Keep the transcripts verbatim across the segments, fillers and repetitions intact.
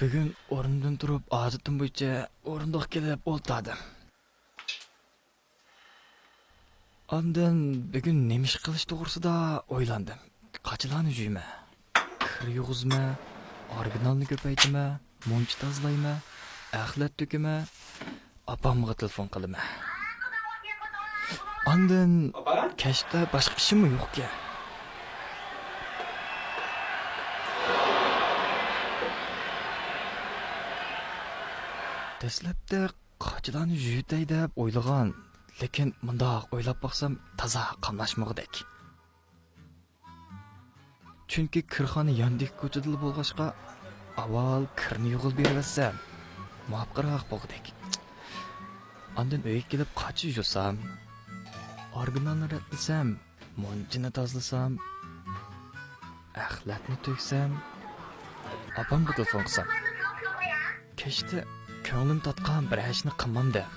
بۈگۈن ئورنۇمدىن تۇرۇپ، ئادىتىم بويىچە ئورۇندۇققا كېلىپ ئولتۇردۇم. ئاندىن بۈگۈن نېمە ئىش قىلىش توغرىسىدا ئويلاندىم. قاچىلارنى يۇيىمەن، كىر يۇغۇزىمەن، ئورگىنالنى كۆپەيتىمەن، مۇنچا تازىلايمەن، ئەخلەت تۆكىمەن، ئاپامغا تېلېفون قىلىمەن. ئاندىن ئاپا؟ كەچتە باشقا ئىشىممۇ يوقكەن. دەسلەپتە قاچىلارنى يۇيۇتەي دەپ ئويلىغان، لېكىن مۇنداق ئويلاپ باقسام تازا قاملاشمىغۇدەك. چۈنكى كىرخانا ياندىكى كوچىدىلا بولغاچقا، ئاۋۋال كىرنى يۇغىلى بېرىۋەتسەم مۇۋاپىقراق بولغۇدەك. ئاندىن ئۆيگە كېلىپ قاچا يۇسام، ئورگىنالنى رەتلىسەم، مۇنچىنى تازىلىسام، ئەخلەتنى تۆكسەم، ئاپامغا تېلېفون قىلسام، كەچتە كۆڭلۈم تارتقان بىر ئىشنى قىلمامدىم.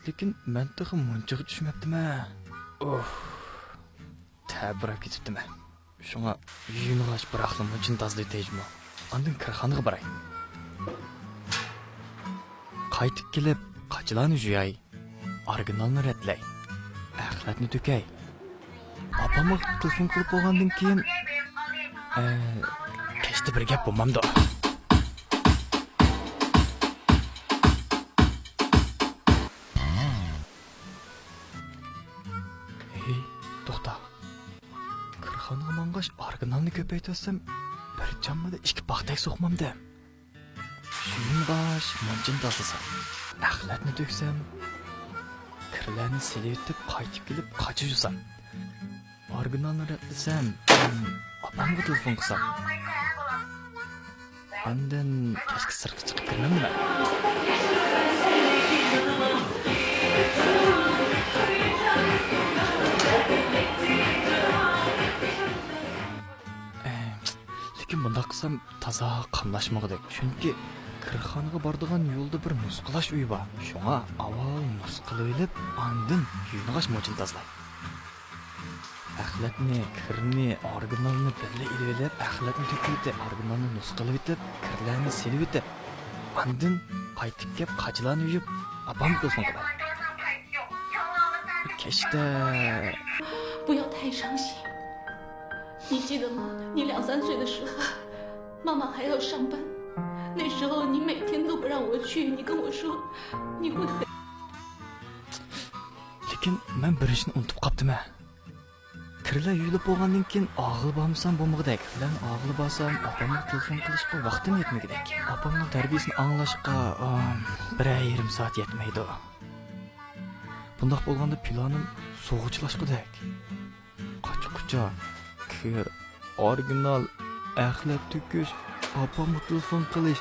لېكىن مەن تېخى مۇنچىغا چۈشمەپتىمەن. ئۇھ، تەبىرەپ كېتىپتىمەن. شۇڭا يۇيۇنغاچ بىراقلا مۇنچىنى تازىلىۋېتەي جۇمۇ. ئاندىن كىرخانىغا باراي. قايتىپ كېلىپ قاچىلارنى يۇياي. ئورگىنالنى رەتلەي. ئەخلەتنى تۆكەي. ئاپامغا تېلېفون قىلىپ بولغاندىن كېيىن، ئە، كەچتە بىر گەپ بولمامدۇ؟ ھېي، توختا. كىرخانىغا ماڭغاچ ئورگىنالنى كۆپەيتىۋەتسەم، بىر چاممىدا ئىككى پاختەك سوقمامدىم. يۇيۇنغاچ مۇنچىنى تازىلىسام، ئەخلەتنى تۆكسەم، كىرلەرنى سېلىۋېتىپ، قايتىپ كېلىپ قاچا يۇسام، ئورگىنالنى رەتلىسەم، ئاپامغا تېلېفون قىلسام، ئاندىن كەچكە سىرتقا چىقىپ كىرىمەنمۇ مەن؟ ئەم، لېكىن بۇنداق قىلسام تازا قاملاشمىغۇدەك. چۈنكى كىرخانىغا بارىدىغان يولدا بىر نۇسخىلاش ئۆيى بار. شۇڭا ئاۋۋال نۇسخىلىۋېلىپ، ئاندىن يۇيۇنغاچ مۇنچىنى تازىلاي. ئەخلەتنى، كىرنى، ئورگىنالنى بىللە ئېلىۋېلىپ، ئەخلەتنى تۆكۈۋېتىپ، ئورگىنالنى نۇسخىلىۋېتىپ، كىرلەرنى سېلىۋېتىپ، ئاندىن قايتىپ كەپ قاچىلارنى يۇيۇپ، ئاپامغا تېلېفون قىلاي. كەچتە. 不要太伤心。你记得吗？你两三岁的时候，妈妈还要上班，那时候你每天都不让我去，你跟我说你会很 لېكىن مەن بىر ئىشنى ئۇنتۇپ قاپتىمەن. كىرلەر يۇيۇلۇپ بولغاندىن كېيىن ئاغىلى بارمىسام بولمىغۇدەك. كىرلەرنى ئاغىلى بارسام، ئاپامغا تېلېفون قىلىشقا ۋاقتىم يەتمىگۈدەك. ئاپامنىڭ تەربىيىسىنى ئاڭلاشقا، ئام، بىرەر يېرىم سائەت يەتمەيدۇ. بۇنداق بولغاندا پىلانىم سۇغا چىلاشقۇدەك. قاچا-قۇچا، كىر، ئورگىنال، ئەخلەت تۆكۈش، ئاپامغا تېلېفون قىلىش.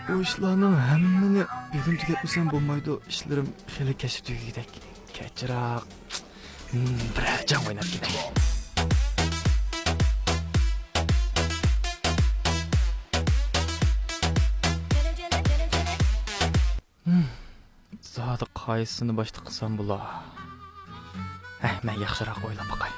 بۇ ئىشلارنىڭ ھەممىنى بۈگۈن تۈگەتمىسەم بولمايدۇ. ئىشلىرىم خېلى كەچتە تۈگىگۈدەك. كەچرەك. مم، بىرەر جەڭ ئويناپ كېتەي. ھىم، زادى قايسىسىنى باشتا قىلسام بولا؟ ھە، مەن ياخشىراق ئويلاپ باقاي.